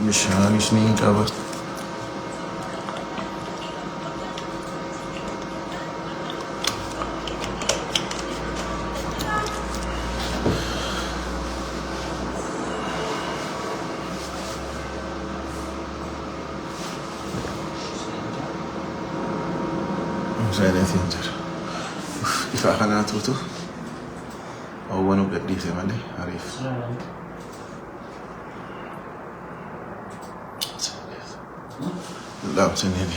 Bishaanis ni qaba. Seeneetiin jira. Ifaa kanaatuutu oowwan gadhiise malee ariif. Dhaamsanii.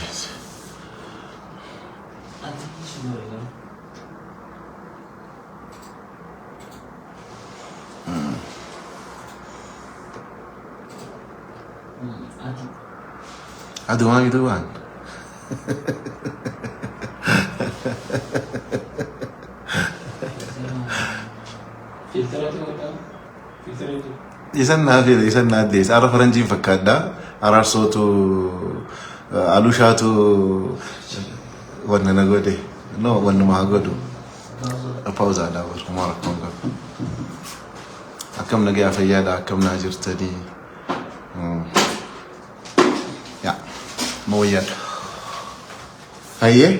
Adumaan duwwaan. Isan naa fide, isan naa deesse. Arra faranjiin fakkaadha. Araarsootu alushaatu wanna na godhe. No, wannuma haa godhu. Pauzaadha bar, homaa rakkoon qabu. Akkam nagayaa, fayyaadha? Akkam naa jirtanii? Yaa, ma wayyaadha. Hayyee.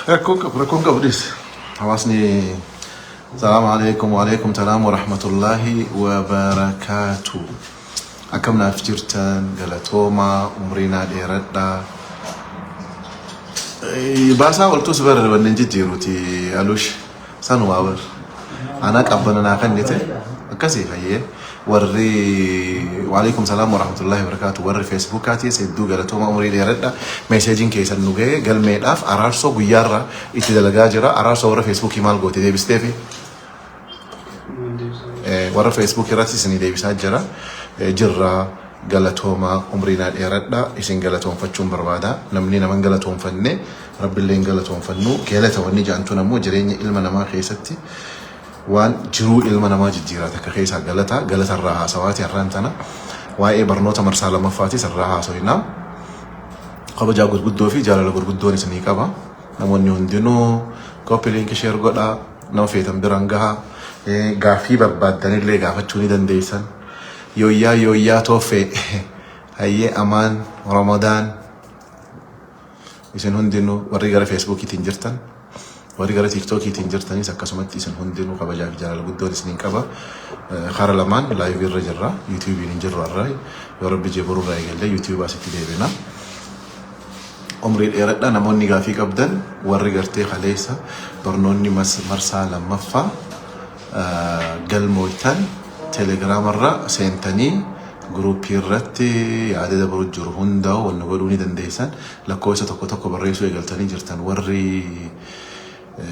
Rakkoon qabu, rakkoon qabu dhis. Hawaasni, salaamu alaikum, wa alaikum salaam wa rahmatullahi wa barakaatu. Akkam naaf jirtan? Galatoomaa, umrii naa dheeradhaa. Baasaa oltus bar wanneen jijjiiruuti alush sanumaa bar. Anaa qabbana naa kennite akkasii. Hayyee, warri, waalaikum salaam wa rahmatullahi wa barakaatu. Warri Feesbuukaatis hedduu galatooma, umurii dheeradha. Meeseejiin keessan nu ga'e galmeedhaaf Araarsoo guyyaarra itti dalagaa jira. Araarsoo, warra Feesbuukii maal goote, deebisteefi? Warra Feesbuuk irratti isinii deebisaa jira. Jirra, galatooma, umrii naa dheeradha. Isin galatoonfachuun barbaada. Namni nama hin galatoonfanne rabbillee hin galatoonfannu. Galata wanni jedhantuun ammoo jireenya ilma namaa keessatti waan jiruu ilma namaa jijjiiraa takka keessaa galata. Galata irraa haasawaati har'aan tana. Waa'ee barnoota marsaa lammaffaatis irraa haasawinaa. Kabajaa gurguddoo fi jaalala gurguddoon isinii qaba. Namoonni hundinuu copy link, share godhaa. Nama feetan biraan gahaa. Gaaffii barbaaddanillee gaafachuu ni dandeessan. Yooyyaa, yooyyaa tooffee. Hayyee, amaan Ramadaan. Isin hundinuu warri gara Feesbuukiitiin jirtan, warri gara Tiiktookiitiin jirtanis akkasumatti isin hundinuu kabajaa fi jaalala guddoon isiniin qaba. Kara lamaan live irra jirra. Yuutuubiin hin jirru har'a. Yoo rabbi jee borurraa eegallee Yuutuubii asitti deebina. Umrii dheeradha. Namoonni gaafii qabdan, warri gartee kaleessa barnoonni marsaa lammaffaa galmooytan, Teelegiraamarra seentanii guruupii irratti yaada dabaru jiru hundaa'u wanna godhuu ni dandeessan. Lakkoofsa tokko tokko barreessuu eegaltanii jirtan. Warri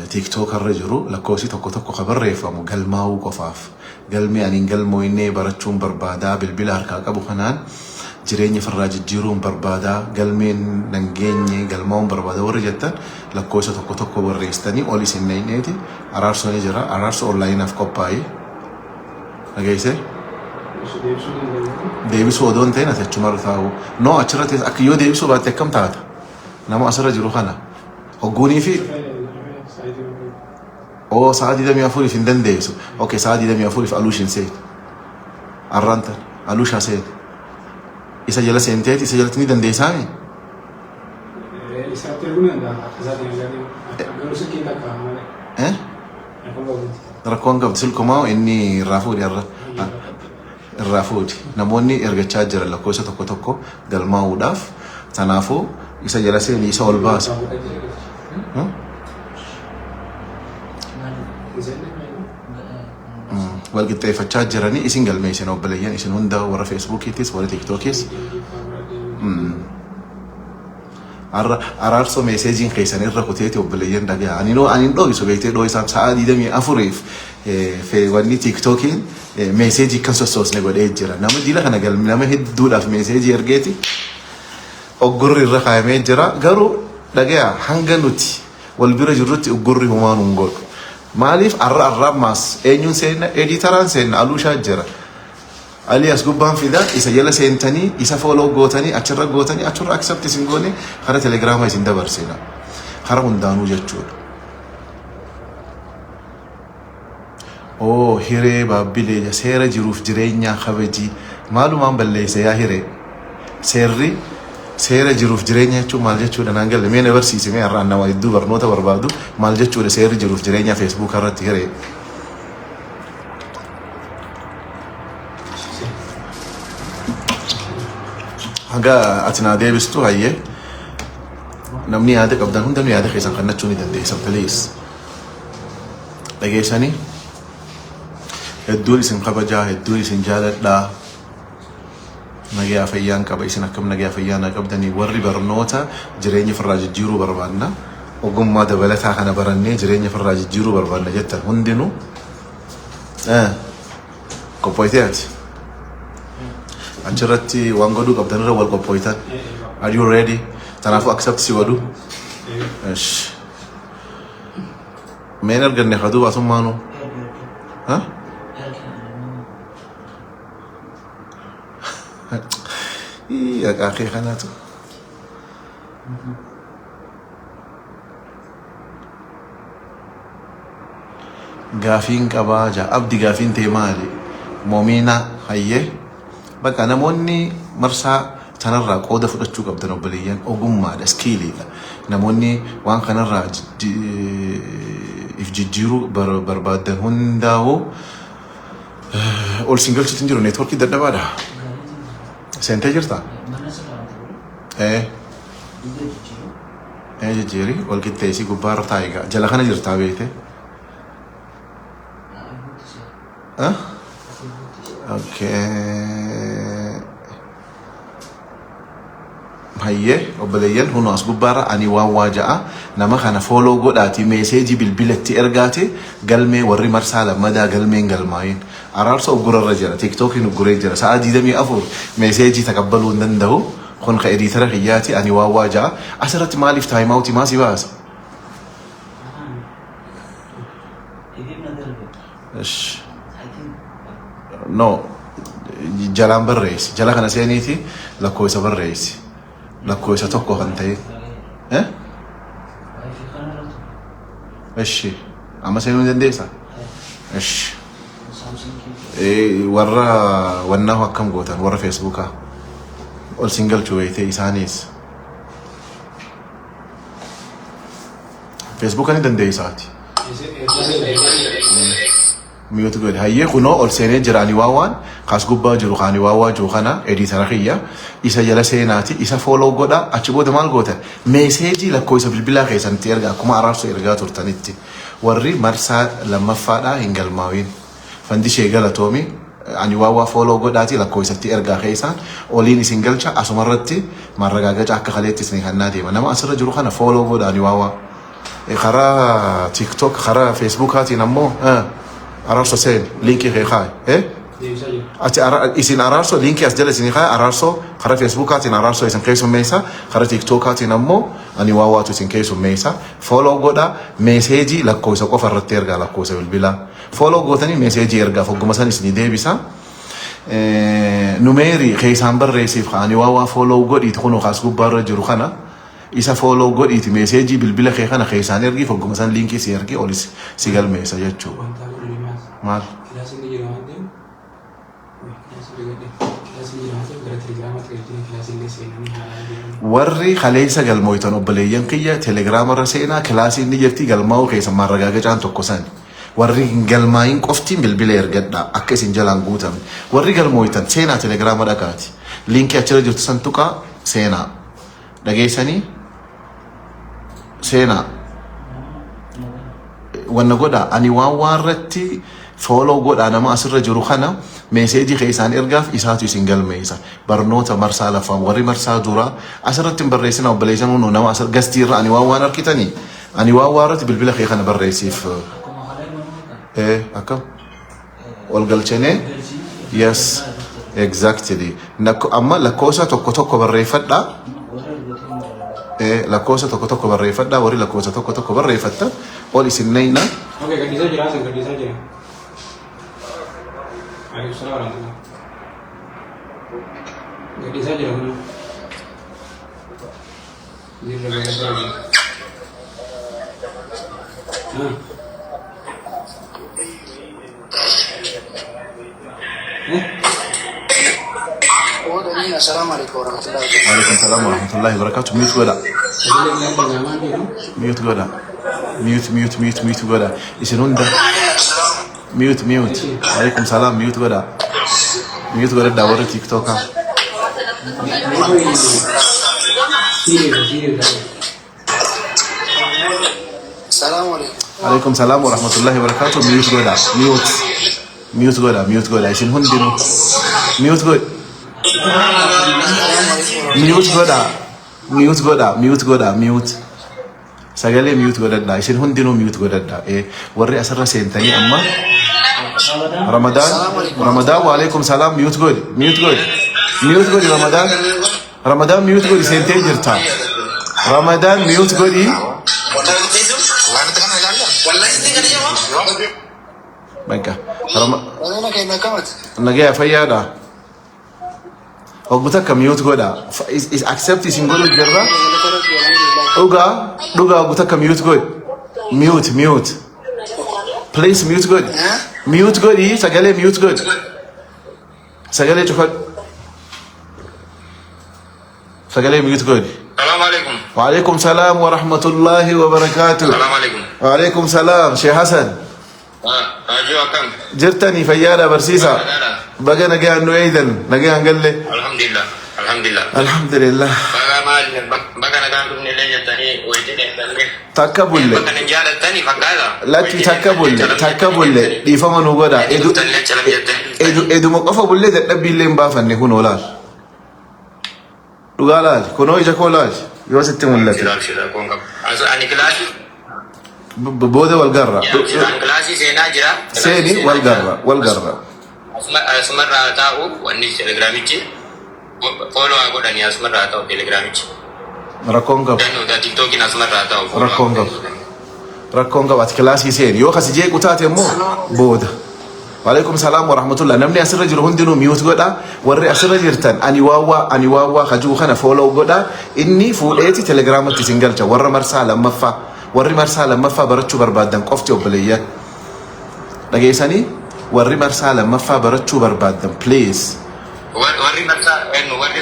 Tiiktookarra jiru, lakkoofsi tokko tokko ka barreeffamu galmaa'uu qofaaf. Galmee ani hin galmooyne, barachuun barbaadaa, bilbila harkaa qabu kanaan jireenya ofirraa jijjiiruun barbaadaa, galmeen nan geenye, galmaa'uun barbaada warri jettan, lakkoofsa tokko tokko barreessitanii ol isin naqneeti. Araarsoo ni jira. Araarsoo onlaayinaaf qophaa'e. Dhageessee? Deebisuu odoo hin ta'in ati achumarra taa'u. No, achirra teessa. Akka yoo deebisuu baatte akkam taata? Nama asirra jiru kana. Hogguunii fi oo sa'a 24f hin dandeessu. Okay, sa'a 24f aluush hin seeni. Arraan tan aluushaa seeni. Isa jala seenteeti isa jalatti ni dandeessaami? Isaatti erguu ni danda'a. Akka isaatiin argate. Garuu silkiin takka malee. Eh? Rakkoo qabuuti. Rakkoon qabdi, silkumaa inni irraa fuudhi, irra irraa fuudhi. Namoonni ergachaa jiran lakkoofsa tokko tokko galmaa'uudhaaf. Kanaafuu isa jala seenii isa ol baasa. Hmm? Wal qixxeeffachaa jiranii isin galmeessin obboleeyyan, isin hunda, warra Feesbuukiitis warra Tiiktookis. Har'a Araarsoo meeseejiin keessan irra kuteeti. Obboleeyyan, dhagaya. Ani noo ani hin dho'isu, beektee, dhoo isaan sa'a 24f wanni Tiiktookiin meeseejii kan sossoosne godhee jira. Nama jila kana galmi nama hedduudhaaf meeseejii ergeeti oggurri irra kaayamee jira. Garuu dhagaya, hanga nuti wal bira jirrutti uggurri humaan hin godhu. Maaliif har'a har'a ammaas eenyuun seenna? Editaraan seenna, aluushaa jira. Ali as gubbaan fida, isa jala seentanii isa follow gootanii, achirra gootanii, achirra accept isin goone, kara Telegiraama isin dabarsina. Kara hundaanuu jechuudha. Oo, hiree baabbilee, seera jiruuf jireenyaa kabajii. Maalumaan balleesse yaa hiree? Seerri seera jiruuf jireenya jechuun maal jechuudha naan galle. Mee na barsiisi, mee har'aan nama hedduu barnoota barbaadu, maal jechuudha seerri jiruuf jireenya Facebook irratti, hiree? Hanga ati naa deebistu, hayyee, namni yaada qabdan hundinuu yaada keessan kennachuu ni dandeessan, please. Dhageessanii, hedduun isin kabajaa, hedduun isin jaaladhaa. Nagayaa fayyaan qaba, isin akkam? Nagayaa fayyaa naa qabdanii? Warri barnoota jireenya ofirraa jijjiiruu barbaanna, ogummaa dabalataa kana barannee jireenya ofirraa jijjiiruu barbaanna jettan hundinuu qophooytee ati achirratti waan godhuu qabdan irra wal qophooytan. Are you ready? Kanaafuu accept si godhu. Ish. Meen arganne kaduu baasummaanu? Ha? Ii, aqaaqee kanaatu. Gaafiin qabaa jaa abdi. Gaafiin ta'e maali? Moomiina, hayyee. Bakka namoonni marsaa sanarraa qooda fudhachuu qabdan, obboleeyyan, ogummaadha, skilliidha. Namoonni waan kanarraa if jijjiiruu barbaadan hundaa'uu ol siin galchuutu hin jiru. Networkii dadhabaadha. Seentee jirta? Ee. Ee, jijjiiri, wal qixxeessii gubbaarra taa'i gaa. Jala kana jirtaa beekte. Ah? Okay. Hayyee, obboleeyyan, hunoo as gubbaarra ani waan waa ja'a. Nama kana follow godhaati, messageii bilbilatti ergaati galmee. Warri marsaa lammadaa galmeen galmaayin, araarsa uggurarra jira, TikTokiin ugguree jira, sa'a 24 messageii taqabbaluu hin danda'u. Kun ka editor kiyyaati. Ani waan waa ja'a asirratti maaliif time outii maa si baasa? Ish. No, jalaan barreessi. Jala kana seeniiti lakkoofsa barreessi. Lakkoofsa tokko kan ta'e. Eh? Ishi. Amma seenuu ni dandeessaa? Ishi. Warra wannaa akkam gootan, warra Facebookaa ol sin galchuu beeyte isaanis. Facebooka ni dandeessaati. Mute godhe. Hayyee, kunoo ol seenee jira. Ani waan waan kaas gubbaa jiru kaani waan waa jiru kana editor kiyya, isa jala seenaati isa follow godha. Achi booda maal gootan? Messageii lakkoofsa bilbilaa keessanitti erga, akkuma araarsoo ergaa turtanitti. Warri marsaa lammaffaadhaa hin galmaawin. Fandishee, galatoomi. Ani waan waa follow godhaati lakkoofsatti ergaa, keessaan oliin isin galcha. Asumarratti maarragaagaca akka kaleetti isin kannaa deema. Nama asirra jiru kana follow godha, ani waan waa. Karaa TikTok, karaa Facebookaatiin ammoo araarso seen, linkii kee kaay. Deebisaa jiru. Achi isin araarso linkii as jala isin kaay. Araarsoo karaa Facebookaatiin araarsoo isin keessummeessa, karaa TikTokaatiin ammoo ani waa waatu isin keessummeessa. Follow godha, messageii lakkoofsa qofa irratti ergaa, lakkoofsa bilbilaa. Follow gootanii messageii ergaa, fogguma san isinii deebisa. Numeerii keessaan barreessiif, ani waa waa follow godhiiti, kunoo kaas gubbaarra jiru kana. Isa follow godhiiti messageii bilbila kee kana keessaan ergii, fogguma san linkii si ergee olis si galmeessa jechuudha. Wanta godhani maal? Maal? Kilaasiin ni jira waan ta'eef. Kilaasii dagadhe. Kilaasiin jira waan ta'eef gara Telegiraamaatti galchine, kilaasii illee seenanii haalaan deeman. Warri kaleessa galmooytan, obboleeyyan kiyya, Telegiraamarra seenaa, kilaasiin ni jirti, galmaa'uu keessa maarragaagacaan tokko sani. Warri hin galmaayin qoftiin bilbila ergadhaa akka isin jalaan guutamne. Warri galmooytan seenaa, Telegiraama dhaqaati. Linkii achirra jirtu san tuqaa seenaa. Dhageessanii, seenaa. Wanna godhaa, ani waan waan irratti follow godhaa. Nama asirra jiru kana messageii keessaan ergaaf, isaatu isin galmeessa. Barnoota marsaa lafaa warri marsaa duraa asirratti hin barreessina, obboleessan. Hunoo nama asir gastii irra ani waan waan harkitanii, ani waan waan irratti bilbila kee kana barreessiif. Akkam ol galchinee? Yes, exactly. Amma lakkoofsa tokko tokko barreeffadhaa. Lakkoofsa tokko tokko barreeffadhaa. Warri lakkoofsa tokko tokko barreeffattan ol isin nayna. Okay, gadhiisaa jira, asin gadhiisaa jira. Alaikum salaam warahmatullah. Gadhiisaa jira kun. Jirra, gadhiisaa jira. Ah. Eh? Assalamu alaikum warahmatullahi wabarakatuh. Waalaikum salaam warahmatullahi wabarakatuh. Mute godha. Sagalee illee dhaga'amaa jiru. Mute godha. Mute, mute, mute, mute godha. Isin hunda mute, mute. Waalaikum salaam, mute godha. Mute godhadhaa warri TikTokaa. Siiriidha, siiriidha. Assalamu alaikum. Waalaikum salaam warahmatullahi wabarakatuh. Mute godha. Mute. Mute godha, mute godha. Isin hundinuu mute godha. Mute godha. Mute godha, mute godha, mute. Sagalee mute godhadhaa. Isin hundinuu mute godhadhaa. Warri asirra seentanii amma Ramadaan, Ramadaan, waalaikum salaam, mute godhi, mute godhi. Mute godhi, Ramadaan. Ramadaan, mute godhi, seentee jirta. Ramadaan, mute godhi. Bakka. Waleena keenya akkamati? Nagaya, fayyaadha. Hoggu takka mute godha. Is accept isin godhu jirra. Dhugaa, dhugaa, hoggu takka mute godhi. Mute, mute. Please mute godhi. Mute godhi, sagalee mute godhi. Sagalee cufadhu. Sagalee mute godhi. Salaam alaikum. وعليكم السلام ورحمة الله وبركاته. Salaam alaikum. وعليكم السلام شيخ حسن. Haajuu, akkam? Jirtanii, fayyaadha barsiisa. Baga nagaan nu eeydan, nagaan galle. Alhamdulillah. Alhamdulillah. Alhamdulillah. Baga maal, baga nagaan dhufne illee jettanii wayii deemtanillee. Takka bulle. Bakka nan jaalattanii fakkaata. Lakki, takka bulle, takka bulle, dhiifama nu godha. Edu Dhuftanillee calam jettanii. Edu eduma qofa bullee dadhabbii illee hin baafanne. Kunoo laal. Dhugaa laal, kunoo ija koo laal yoo sitti mul'ate. Silaal silaa koon qabu. Ani kilaasii. Booda wal garra. Ani kilaasii seenaa jira. Seeni, wal garra, wal garra. Asumarraa taa'u wanni telegiraamichi. Follow haa godhanii, asumarraa taa'u telegiraamichi. Rakkoon qabu. Danuu TikTokiin asumarraa taa'u. Rakkoon qabu. Rakkoon qabu, ati kilaasii seeni, yoo kasi jeequ taate immoo booda. Waalaikum salaam warahmatullah. Namni asirra jiru hundinuu mute godha. Warri asirra jirtan ani waawwaa, ani waawwaa kajuu kana follow godha. Inni fuudheeti telegiraamatti isin galcha. Warra marsaa lammaffaa. Warri marsaa lammaffaa barachuu barbaaddan qofti, obboleeyyan. Dhageessanii, warri marsaa lammaffaa barachuu barbaaddan, please. Warri marsaa eenyu, warri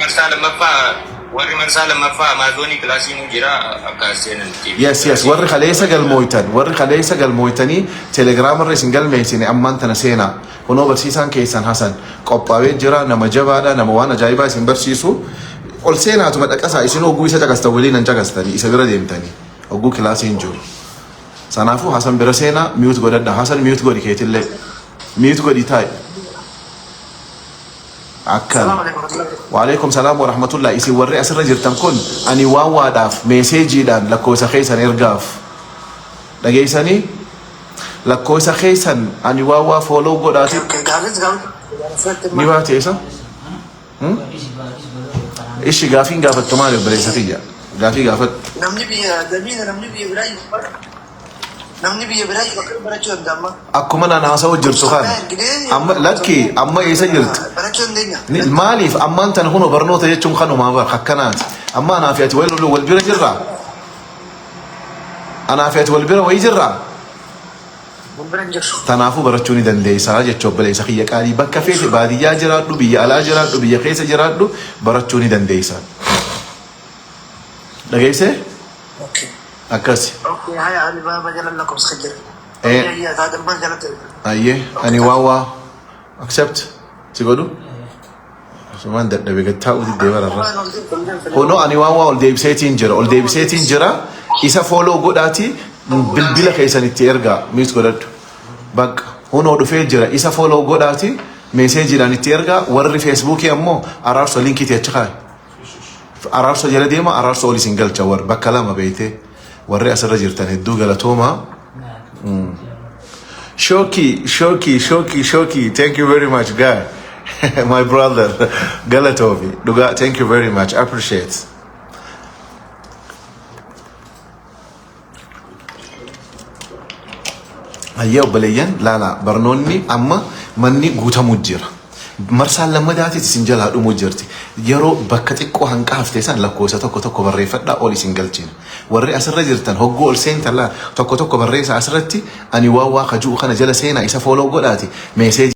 marsaa lammaffaa, warri marsaa lammaffaa Amaazonii kilaasii nu jira akka seenanitti. Yes, warri kaleessa galmooytan, warri kaleessa galmooytanii telegiraamarra isin galmeessine, ammaan tana seenaa. Kunoo barsiisaan keessan Hasan qophaa'ee jira, nama jabaadha, nama waan ajaa'ibaa isin barsiisu. Ol seenaatuma dhaqasaa, isin hogguu isa caqastan waliin hin caqastanii, isa bira deemtanii hogguu kilaasii hin jiru. Sanaafuu Hasan bira seenaa, mute godhadha. Hasan, mute godhi keetillee. Mute godhi, taa'i. Akkan. Waalaikum salaam warahmatullah. Isin warri asirra jirtan kun ani waan waadhaaf meeseejiidhaan lakkoofsa keessan ergaaf. Dhageessanii, lakkoofsa keessan ani waan waa follow godhaati. Gaafis gaafis. Ni baate isa? Ishi, gaafiin gaafattu maali, obboleessa kiyya? Gaafii gaafadhu. Namni biyya damiina, namni biyya biraa jiru, namni biyya biraa jiru akkamiin barachuu danda'a amma? Akkuma naan haasa'u jirtu kana. Amma lakki, amma eessa jirtu? Barachuu dandeenya. Maaliif ammaan tana kunoo barnoota jechuun kanumaa bar akkanaati. Amma anaa fi ati wal bira jirraa? Anaa fi ati wal bira wayii jirraa? Wal bira hin jirtu. Tanaafuu barachuu ni dandeessaa jecha, obboleessa kiyya qaalii, bakka feete, baadiyyaa jiraadhu, biyya alaa jiraadhu, biyya keessa jiraadhu, barachuu ni dandeessa. Dhageessee? Okay. Akkasi. Okay, haya, ani baaba jala lakkoofsa jira. Eh. Taate jalatti. Ayyee, ani waa waa accept si godhu. Asumaan dadhabe gad taa'uu diddee bararra. Kunoo ani waan waa ol deebiseetiin jira. Ol deebiseetiin jira. Isa follow godhaati, bilbila keessan itti ergaa, mute godhadhu. Bakka hunoo dhufee jira. Isa follow godhaati, meeseejiidhaan itti ergaa. Warri Feesbuukii ammoo Araarsoo linkiitii achi kaaye. Araarsoo jala deema, Araarsoo ol isin galcha, warri bakka lama beeytee. Warri asirra jirtan hedduu galatoomaa. Shoki, Shoki, Shoki, Shoki, thank you very much, guy. My brother, Galatovi. Duga, thank you very much. Appreciate. Ayyee obboleeyyan, laala, barnoonni amma manni guutamuu jira. Marsaan lammadaatis isin jalaa dhumuu jirti. Yeroo bakka xiqqoo hanqaaftee san lakkoofsa tokko tokko barreeffadhaa, ol isin galchina. Warri asirra jirtan hogguu ol seentan laala, tokko tokko barreessaa asirratti, ani waan waa kajuu kana jala seenaa, isa follow godhaati. Meeseejii